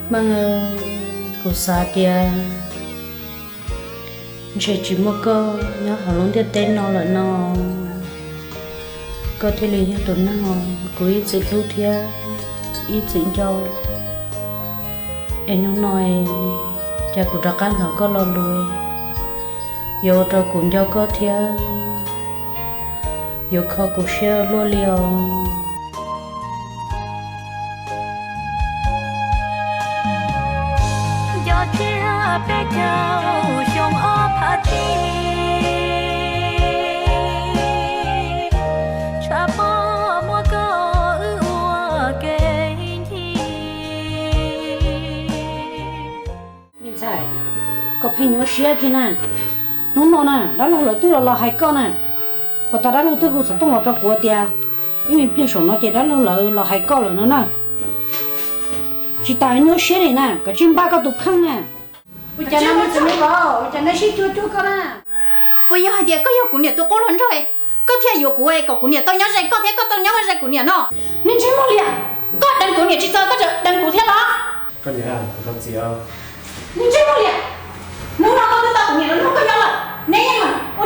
Meej, kuv xav tias ntshe tsis muaj koj nyob hauv lub ntiaj teb no lawm no, koj thiaj li yog tus neeg kuv ib txwm hlub thiab ib txwm nco. Es hnub no, cas kuv rov qab hnov koj lo lus, yuav ua rau kuv nco koj thiab yuav kho kuv siab luaj li os. Nco txiag peb caug xyoo ob phav tsib, tshav pob muab koj wb ua kev ncig. Me ntxhais, koj pheej nyuaj siab kiag na. Hnub no na dab laug lawv twb los los hais koj na. Puas tas dab laug twb hu xov tooj los rau kuv tias ib me pliag saum no ces dab laug lawv los hais koj lawm no na. Tsis tas nyuaj siab li na, koj tsis npaj koj tus kheej na. Ua cas no me txiv neej los ua cas nej sib cuag cuag koj na? Puas yog hais tias koj yog kuv niam tus qub hluas nraug, koj thiaj yuav kuv kom kuv niam tau nyob ze koj thiab koj tau nyob ze kuv niam no? Nej ntsej muag liam, koj deev kuv niam tsis txog koj tseem deev kuv thiab los? Koj niam, txiv, nej ntsej muag liam, hnub no koj twb tau kuv niam los nrog koj nyob lawm, neb yeej ua